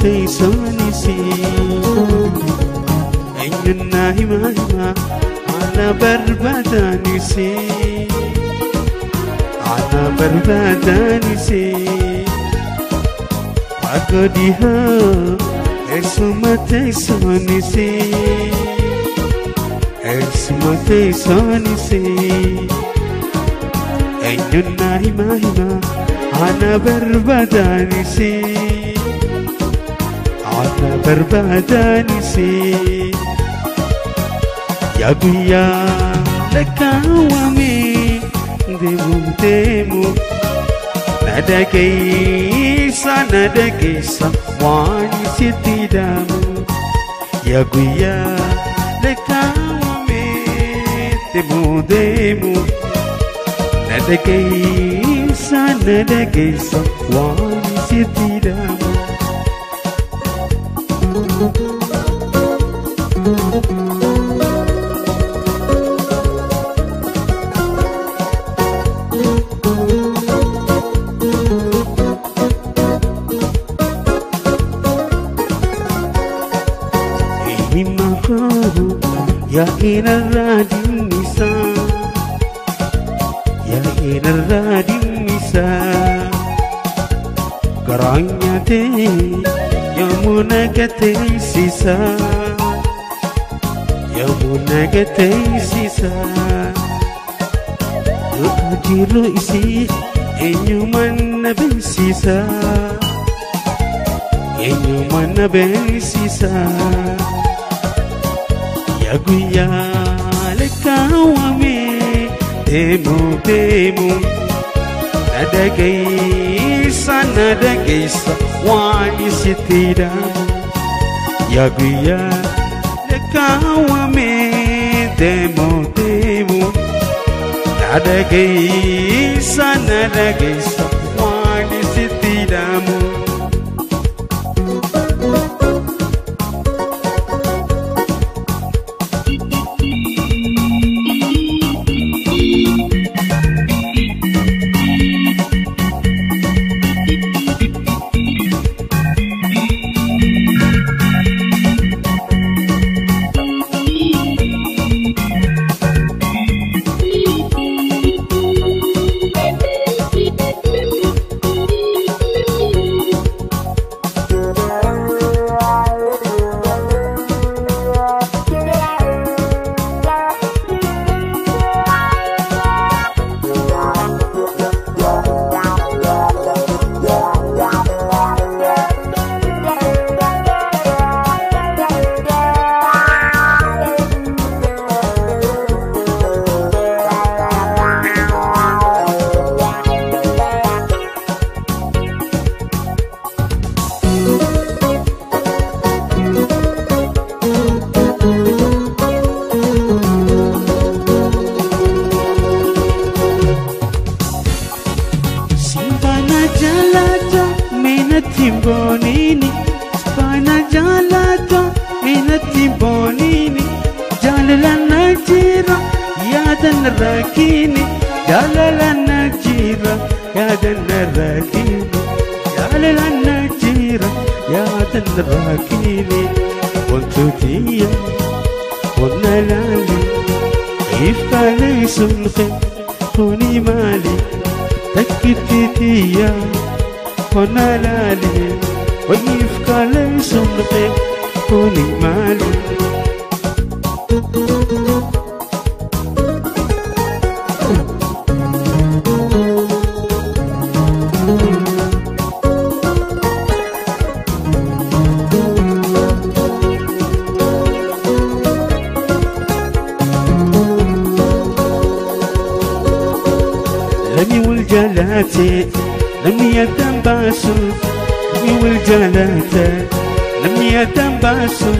teessoonisi eenyunnaa hima hima ana barbaadaanisi ana barbaadaanisi fagoo dhihoo eessuma teessoonisi eessuma teessoonisi eenyunnaa hima hima ana barbaadaanisi ana barbaadaanisi yaa guyyaa lakkaawame deemu deemu na dhageessa na dhageessa waan sitti dhaamu yaa guyyaa lakkaawame deemu deemu na dhageessa na dhageessa waan sitti dhaamu. Ya ina radin nisa ya ina radin nisa garanya te yamuna gate sisa yamuna gate sisa ajiru isi enyuman nabisisa enyuman nabisisa yaa guyyaa lakkaawame deemu deemu na dhageessa na dhageessa waan sitti dhaamu yaa guyyaa lakkaawame deemu deemu na dhageessa na dhageessa waan sitti dhaamu. Bonini, spana jalata, minati bonini, jalala najira, yadan rakini, jalala najira, yadan rakini, jalala najira, yadan rakini, wantutia, wanalali, ifkali sunqi, kuni mali, takkitiya. ونالالي ويفكى ليس الخير كوني مالي لمي والجلاتي لم يتنباسو والجلاتة لم يتنباسو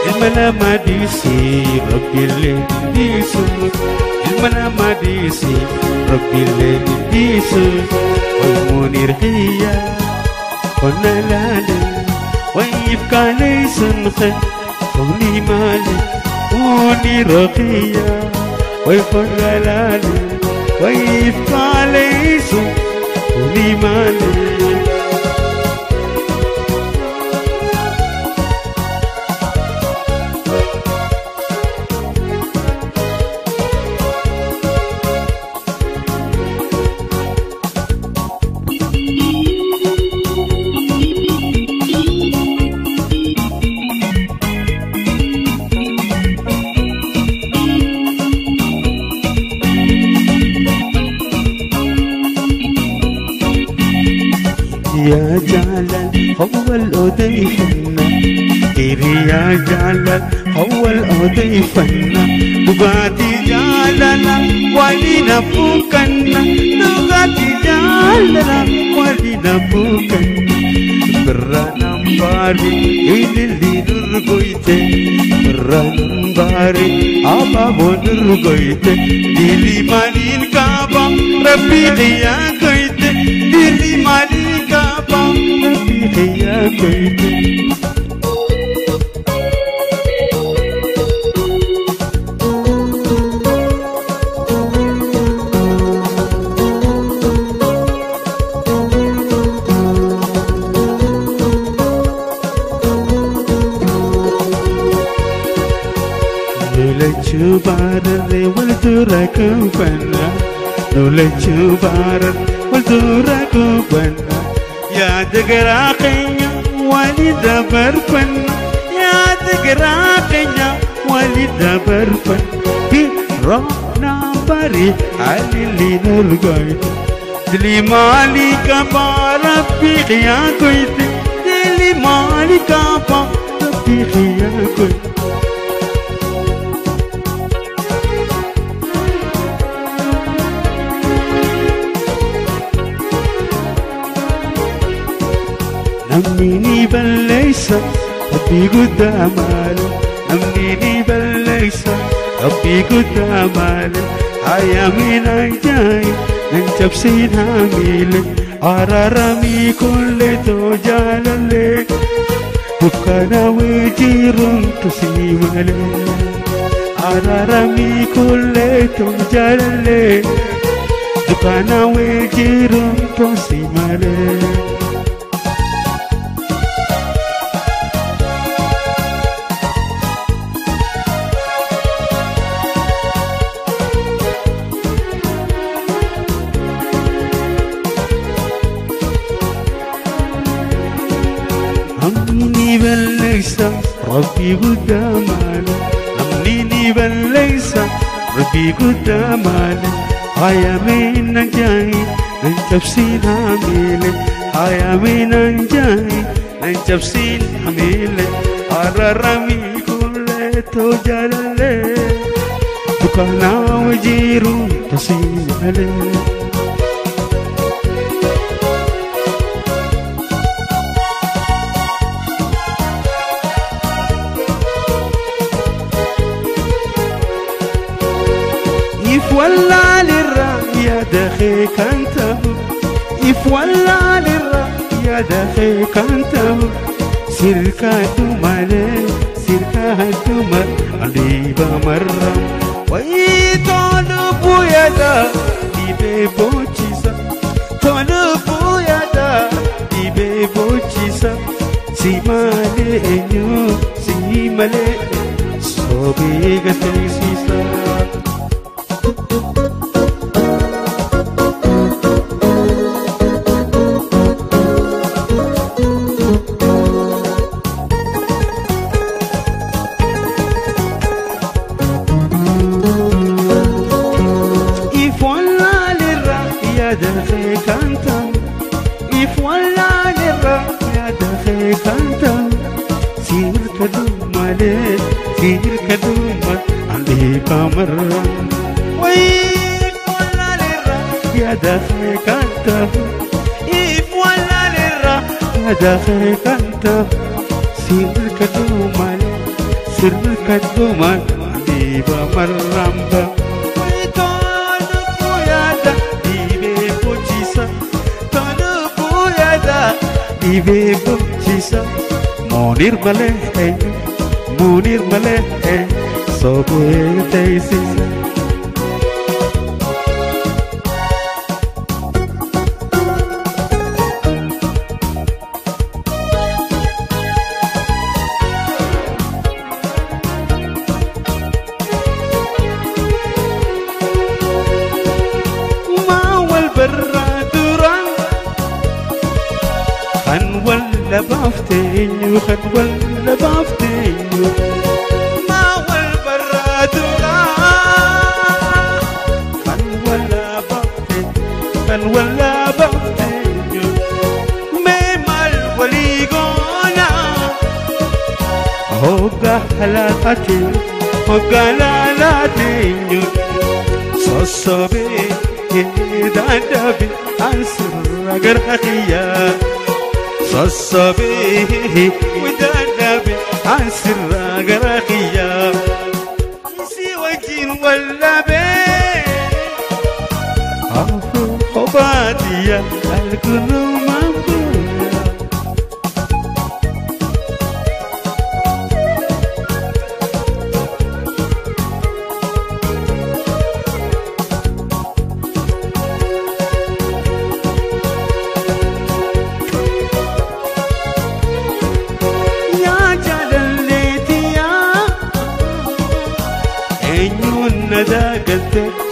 المنام ديسي ربي اللي ديسو المنام ديسي ربي اللي ديسو والمنير هي ونلالي ويبقى ليس الخير كوني مالي وني رقية ويفرلالي ويبقى ليس كوني مالي. يا جلال هو الأضيفنا يا جلال هو الأضيفنا لغاتي جلال ولينا فوقنا لغاتي جلال ولينا فوقنا برنا مباري إلي نرقيته برنا مباري أبابو نرقيته دلي مالين كابا ربي يا كويته دلي مالين كابا ربي يا كويته نولجوبارر والدركوبنا نولجوبارر والدركوبنا يا دقراقيا ولد برفن يا دقراقيا ولد برفن برونا بري علي اللي نلقيت دلي مالك باربي يا كويت دلي مالك باربي يا كويت نمنيني بليسة ربي قدامالي نمنيني بليسة ربي قدامالي هيا من الجاي ننجب سيدها ميلي أرارمي كل توجالي بكنا وجيرون تسيمالي أرارمي كل توجالي بكنا وجيرون تسيمالي أمني بليسة ربي قدامالي أمنيني بليسة ربي قدامالي هيا من جاي ننجب حميلي هيا من جاي ننجب حميلي أرارمي كل توجالي دكانا وجيرو تسيمالي ولا للرأي دخيك انت إف ولا للرأي دخيك انت سيركا تمالي سيركا تمال علي بمرة ويطالب يدا دي بوچيسا طالب يدا دي بوچيسا سيمالي انيو سيمالي سوبيغا تيسيسا داخلك انت سيرك دوما سيرك دوما ديبا مرامبا ويطالب يادا ديبي بوچيسا طالب يادا ديبي بوچيسا منير ملي منير ملي صوبي تيسيسا بافتين وخد ولا بافتين ما والبراد خن ولا بافتين خن ولا بافتين ما Hoggalaalate hoggalaalate sossobee dadhabe ansirra gara kiyya sossobee dadhabe ansirra gara kiyya si wajjin wallabee kophaatiya alkunumaan booya.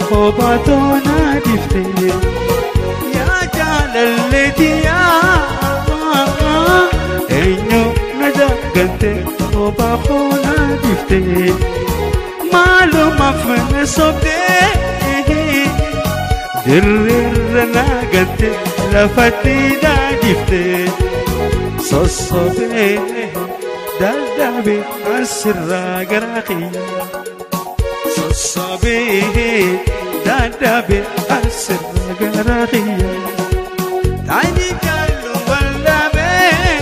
Kophaatoo na dhiifte yaa jaalalleetiyaa eenyu na dagatte kophaatoo na dhiifte maalumaaf na sobdee dirreerra na gatte lafatti na dhiifte sossobee dadhabee asirraa gara kiyya. Sossobee dadhabe asirra gara kiyya taani jaallu wallabee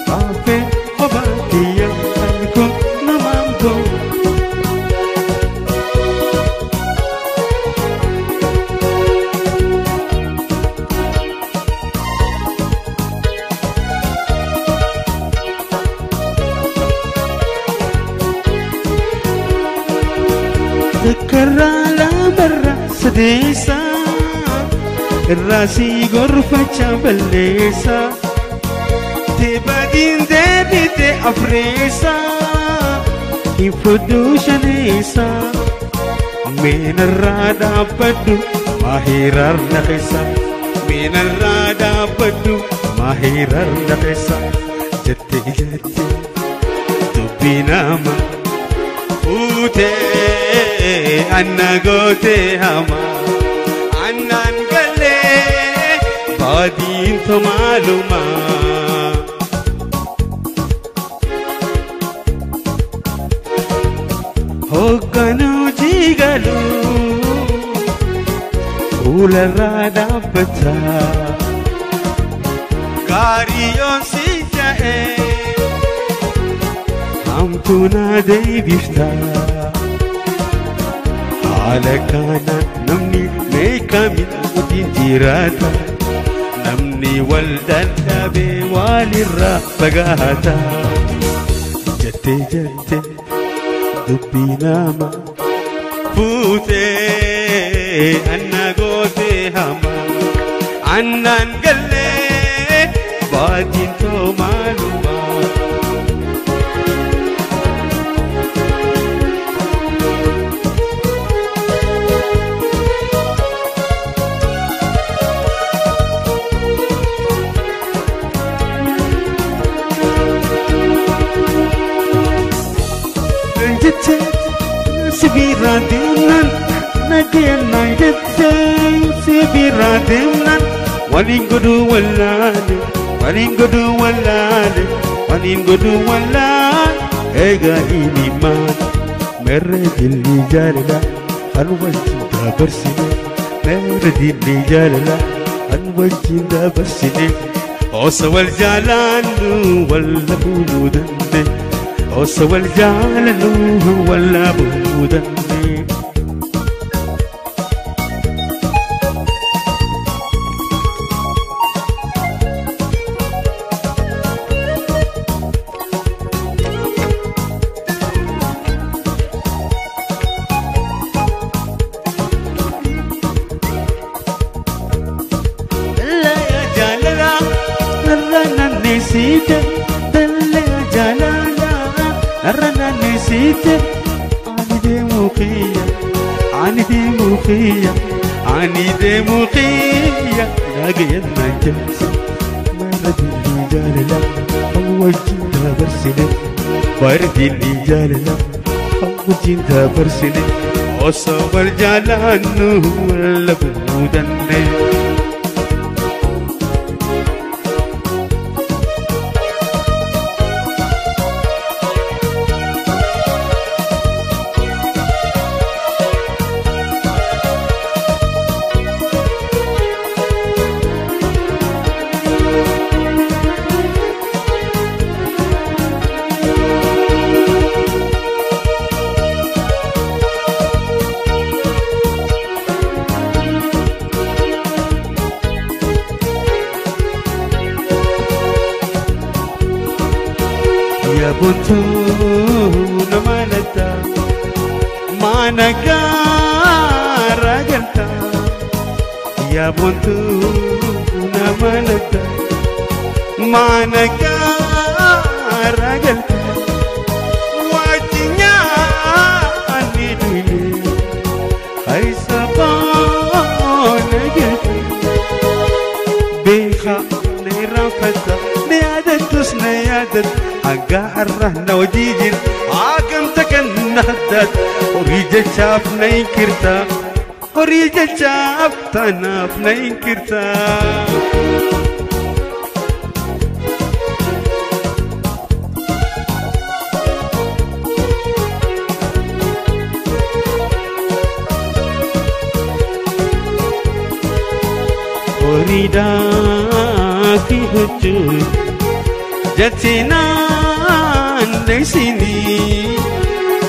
hafe kophaatiya kun namaan boo. Takkarraa lamarra sadeessa irraasii gorfacha balleessa teebadiin deebite afreessa hin fudhuu shaneessa meenarraa dhaabbadhu maahiirarra keessa meenarraa dhaabbadhu maahiirarra keessa jette jette dubbii nama fuutee anna gootee hamaa annaan galee baadiin tomaalumaa. Hoogganuu jigaluu fuularraa dhaabbataa gaariyoon si ja'ee hamtuu na deebiftaa. Haala kanaan namni meeqamiin wajjin jiraata namni wal dadhabee walirraa fagaata jettee jettee dubbii nama fuutee anna gootee hamaa annaan gallee baatiin tomaalumaa. Sibira deemnaan nageenyaan jettee sibira deemnaan waliin godhuu wallaale waliin godhuu wallaale waliin godhuu wallaale eegaa ilimaan merre dilli jaalala kan wajjin dabarsine merre dilli jaalala kan wajjin dabarsine osoo wal jaalannu wal fuudhuu dandeenye. Osoo wal jaalannu wal fuudhuu dandeenye. La jaalala narra nanneessite la jaalala. Narra nesite ani deemu kiyya ani deemu kiyya ani deemu kiyya nageenyaan jette merre dilli jaalala wajjin dabarsine merre dilli jaalala wajjin dabarsine osoo wal jaalannu wal fuudhanne. يا بنتو نمالتا ما نقار قلتا يا بنتو نمالتا ما نقار قلتا واجنيا ندوي خيسا نجتا بيخا نرافتا نيادت نيادت أقارهنا وجيجر عاقمتك النهدت وريجة شافنا ينكرتا وريجة شافتنا فنا ينكرتا وريدا في هجوج جتنا ليسني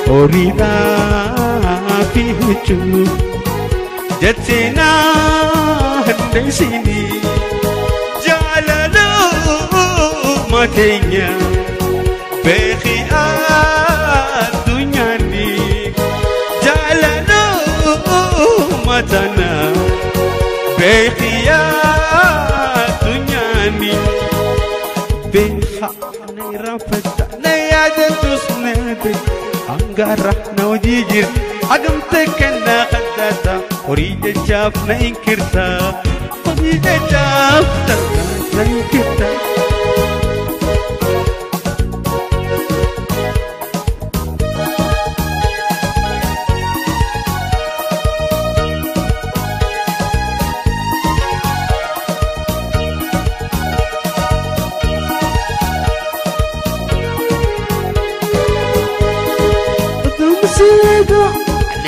أريدا في هجوم جتنا ليسني جعلنا ما تنيا بخي الدنيا جعلنا ما تنا بخي الدنيا بخا رفت نيادت وسندت أنقرحنا وجيجر عقمتك أنا خدتا وريد شافنا إنكرتا وريد شافنا إنكرتا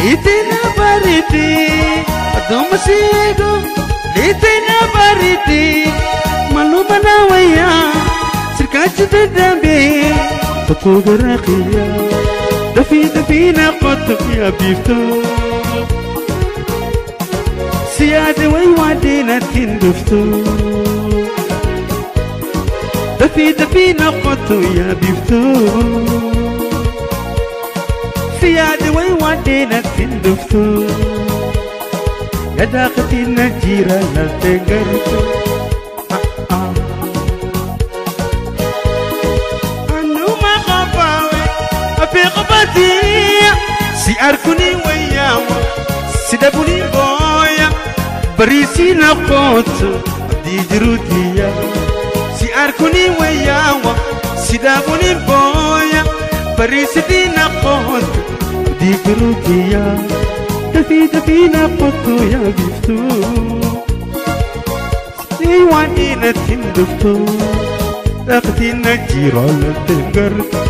ليتنا بريتي دوم سيدو ليتنا بريتي ملو بناويا سركاش تدبي تطوق رقيا دفي دفينا قطب يا بيفتو سيادة ويوادينا تندفتو دفي دفينا قطب يا بيفتو سيادة ويوادينا تندفتو يا داختي النجيرة لا تنقرتو أنو ما خفاوي في قبتي سياركني وياو سيدبني بويا بريسي نقوت دي جروديا سياركني وياو سيدبني بويا بريسي دي نقوت دي جروديا دفي دفي نقوتو يا بيفتو سيوانينا تندفتو داختي النجيرة لا تنقرت.